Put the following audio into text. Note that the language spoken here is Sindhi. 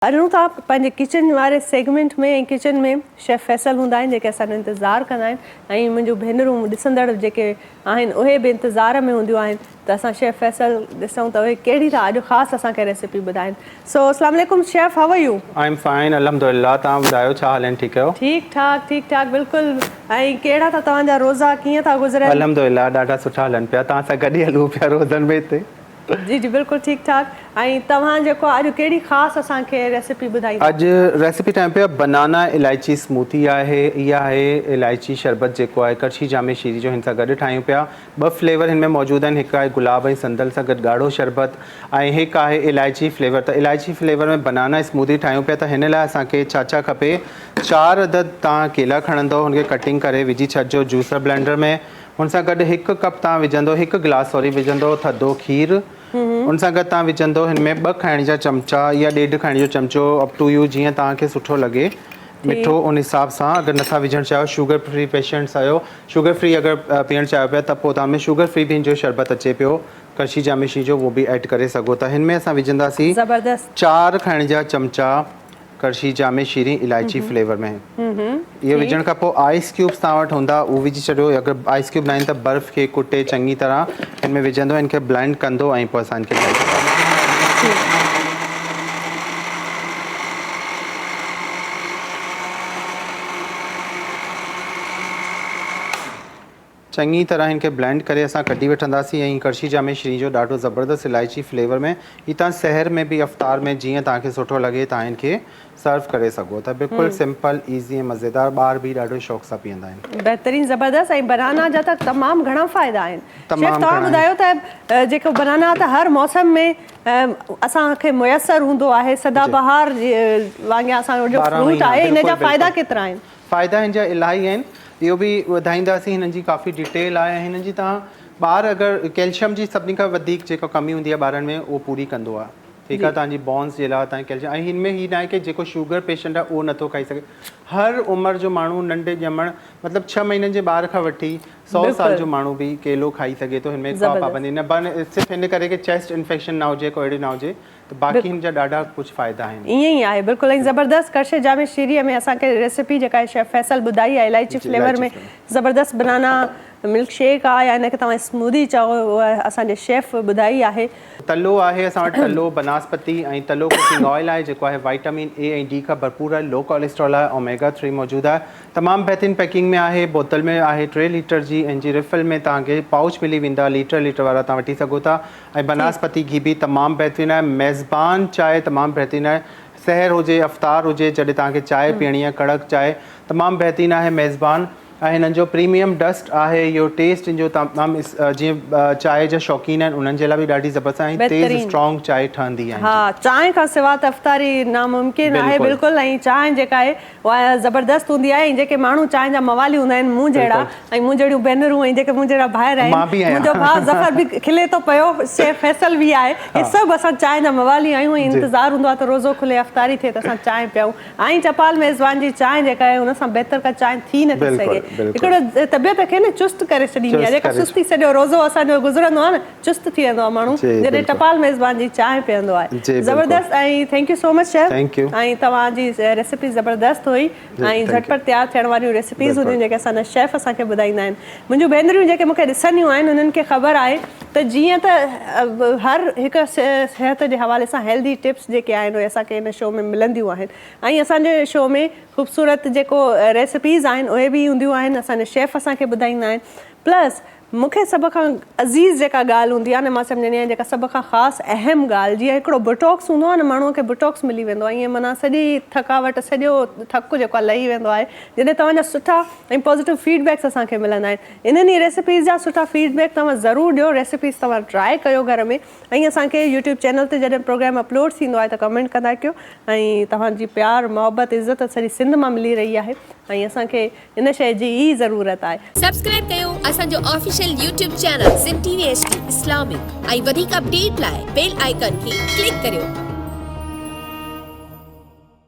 هلون ٿا پنهنجي ڪچن واري سيگمينٽ ۾ ۽ ڪچن ۾ شيف فيصل هوندا آهن جيڪي اسان جو انتظار ڪندا آهن ۽ منهنجون ڀينرون ڏسندڙ جيڪي آهن اهي به انتظار ۾ هونديون آهن ته اسان شيف فيصل ڏسون ته اهي ڪهڙي ٿا اڄ خاص اسان کي ريسيپي ٻڌائن سو اسلام عليڪم chef how are you. I am fine الحمدلله توهان ٻڌايو ڇا حال آهن ٺيڪ آهيو. ٺيڪ ٺاڪ ٺيڪ ٺاڪ بلڪل ۽ ڪهڙا ٿا توهان جا روزا ڪيئن ٿا گذرن. الحمدلله ڏاڍا سٺا هلن پيا توهان سان گڏ ئي هلون پيا روزن ۾ هتي. جي جي بلڪل ٺيڪ ٺاڪ ۽ توهان جيڪو اڄ ڪهڙي خاص اسان کي ريسيپي ٻڌائيندا. اڄ ريسيپي ٺاهيون پيا بنانا الائچي اسموٿي آهي اها آهي الائچي شربت جيڪو آهي ڪرشي جامي شيري جو هن سان گڏ ٺاهيون پيا ٻه فليور هن ۾ موجود آهن هڪ آهي گلاب ۽ صندل سان گڏ ڳاڙهو شربت ۽ هڪ آهي الائچي فليور ته الائچي فليور ۾ بنانا اسموٿي ٺاهيون پيا ته هن لاء اسان کي ڇا ڇا کپي چار عدد توهان ڪيلا کڻندو هن کي ڪٽنگ ڪري وجهي ڇڏجو جوسر بلينڊر ۾ ان سان گڏ هڪ ڪپ توهان وجهندو هڪ گلاس سوري وجهندو ٿڌو کير ان سان گڏ توهان وجهندو هن ۾ ٻه کائڻ جا چمچا يا ڏيڍ کائڻ جو چمچو اپ ٽو يو جيئن توهان کي سٺو لڳي مٺو ان حساب سان اگر نٿا وجهڻ چاهيو شوگر فري پيشنٽس آهيو شوگر فري اگر پيئڻ چاهيو پيا ته پوء توهان ۾ شوگر فري به هن جو شربت اچي پيو ڪرشي جامشي جو اهو به ايڊ ڪري سگهو ٿا هن ۾ اسان وجهنداسين زبردست چار کائڻ جا چمچا ڪرشي جامي شيرين الائچي فليور ۾ اهو وجهڻ کان پوء آئس ڪيوبس توهان وٽ هوندا اهو وجهي ڇڏيو اگر آئس ڪيوب ناهن ته برف کي ڪٽي چڱي طرح هن ۾ وجهندو هن کي بلينڊ ڪندو ۽ پوء اسان هن کي ٺاهي ڇڏينداسين. چڱي طرح هن کي بلينڊ ڪري اسان ڪڍي وٺنداسين ۽ ڪرشي جامي شيرين جو ڏاڍو زبردست الائچي فليور ۾ هي توهان سحر ۾ به افطار ۾ جيئن توهان کي سٺو لڳي توهان هن کي سرو ڪري سگهو ٿا بلڪل سمپل ايزي ۽ مزيدار ٻار به ڏاڍو شوق سان پيئندا آهن. بهترين زبردست ۽ بنانا جا ته تمام گهڻا فائدا آهن شيف تمام توهان گهڻا آهن. ٻڌايو ته جيڪو بنانا ته هر موسم ۾ اسان کي ميسر هوندو آهي سدا بهار وانگيان اسان جو 12 فروٽ مهينا آهي ان جا بلڪل فائدا بلڪل. ڪيترا آهن. فائدا هن جا الاهي آهن اهو به ٻڌائينداسين هنن جي ڪافي ڊيٽيل آهي ۽ هنن جي توهان ٻار اگر ڪيلشم جي سڀني کان وڌيڪ جيڪا ڪمي هوندي آهي ٻارن ۾ اهو پوري ڪندو آهي ٺيڪ آهي توهان جي بونس جي لاء توهان ڪيلشم ۽ هن ۾ هي ناهي ڪي جيڪو شوگر پيشنٽ آهي اهو نٿو کائي سگهي هر عمر جو ماڻهو ننڍي ڄمڻ مطلب ڇهه مهينن جي ٻار کان وٺي سو سال جو ماڻهو به ڪيلو کائي سگهي ٿو هن ۾ ڪا پابندي نه صرف هن ڪري ڪي چيسٽ انفيڪشن نه هجي ڪو اهڙي نه هجي ته باقي هن جا ڏاڍا ڪجهه فائدا آهن. ائين ئي آهي بلڪل ۽ زبردست ڪرشي جامع شيري ۾ اسان کي ريسيپي جيڪا شيف فيصل ٻڌائي آهي الائچي فليور ۾ زبردست بنانا ملڪ شيڪ آهي يا ان کي توهان اسمودي چئو اها اسان جي شيف ٻڌائي آهي. تلو آهي اسان وٽ تلو بناسپتي ۽ تلو ڪوڪنگ آئل آهي جيڪو آهي وائٽامين اي ۽ ڊي کان ڀرپور آهي لو ڪوليسٽرول آهي اوميگا ٿري موجود آهي تمام بهترين پيڪنگ ۾ آهي بوتل ۾ آهي ٽي ليٽر جي ان جي ريفل ۾ توهان کي پائوچ ملي ويندا ليٽر ليٽر وارا توهان وٺي سگهو ٿا ۽ بناسپتي گهي به تمام بهترين آهي ميزبان چانهه تمام بهترين آهي سحر هجي افطار هجي جڏهن توهان کي چانهه پيئڻي آهي ڪڙڪ چانهه تمام بهترين آهي ميزبان ۽ هنن جو پريميم ڊسٽ آهي اهو ٽيسٽ ان جو تمام جيئن چانهه جا شوقين آهن انهن جي لاء به ڏاڍي زبردست آهي ۽ تيز اسٽرانگ چانهه ٺهندي آهي ها چانهه کان سوا ته افطاري ناممڪن آهي بلڪل ۽ چانهه جيڪا آهي اها زبردست هوندي آهي ۽ جيڪي ماڻهو چانهه جا موالي هوندا آهن مون جهڙا ۽ مون جهڙيون ڀينرون ۽ جيڪي مون جهڙا ڀائر آهن منهنجو ڀاء ظفر به کلي ٿو پيو شيخ فيصل به آهي هي سڀ اسان چانهه جا موالي آهيون ۽ انتظار هوندو آهي ته روزو کلي افطاري ٿئي ته اسان چانهه پيئون ۽ چپال ميزبان جي چانهه جيڪا آهي ان سان بهتر ڪا چانهه ٿي نٿي سگهي هڪڙو طبيعت کي نه چست ڪري ڇڏيندي آهي جيڪا سستي سڄو روزو اسان جو گذرندو آهي نه چست ٿي ويندو آهي ماڻهو جڏهن ٽپال ميزبان جي چانهه پيئندو آهي زبردست ۽ thank you so much chef ۽ توهان جي ريسيپي زبردست هئي ۽ جهٽپٽ تيار ٿيڻ واريون ريسيپيز هونديون جيڪي اسان جا شيف اسان کي ٻڌائيندا آهن منهنجون ڀينريون جيڪي مونکي ڏسنديون آهن انهن کي خبر آهي ته جيئن ته هر هڪ صحت جي حوالي سان هيلدي ٽپس جيڪي آهن اهي اسان کي هن شو ۾ ملنديون آهن ۽ اسان جي شو ۾ خوبصورت جيڪو ريسيپيز آهن اهي به هونديون آهن اسان جا شيف اسان کي ٻڌائيندا آهن پلس مون کي سڀ کان عزيز جيڪا ڳالهه هوندي آهي نه مان سمجهندي آهيان جيڪا سڀ کان خاص اهم ڳالهه جيئن هڪڙو بوٽوڪس هوندو آهي نه ماڻهوء کي بوٽوڪس ملي ويندو آهي ائين معنيٰ سڄي ٿڪاوٽ سڄو ٿڪ جيڪو آهي لهي ويندو آهي جڏهن توهان جا سٺا ۽ پازيٽو فيڊ بيڪس اسان کي ملندا آهن انهن ئي ريسيپيز جا سٺا فيڊ بيڪ توهان ضرور ڏيو ريسيپيز توهان ٽرائي ڪيو گهر ۾ ۽ اسان کي يوٽيوب چينل تي جڏهن پروگرام اپلوڊ ٿيندو آهي ته ڪمينٽ ڪندا ڪيو ۽ توهان جي پيار محبت عزت سڄي سنڌ مان ملي رهي آهي ۽ اسان کي ان شيء جي ئي ضرورت آهي. سبسڪرائب ڪيو اسان جو official YouTube channel Sindh T V H D Islamic ۽ وڌيڪ اپڊيٽ لاء بيل آئيڪان کي ڪلڪ ڪريو.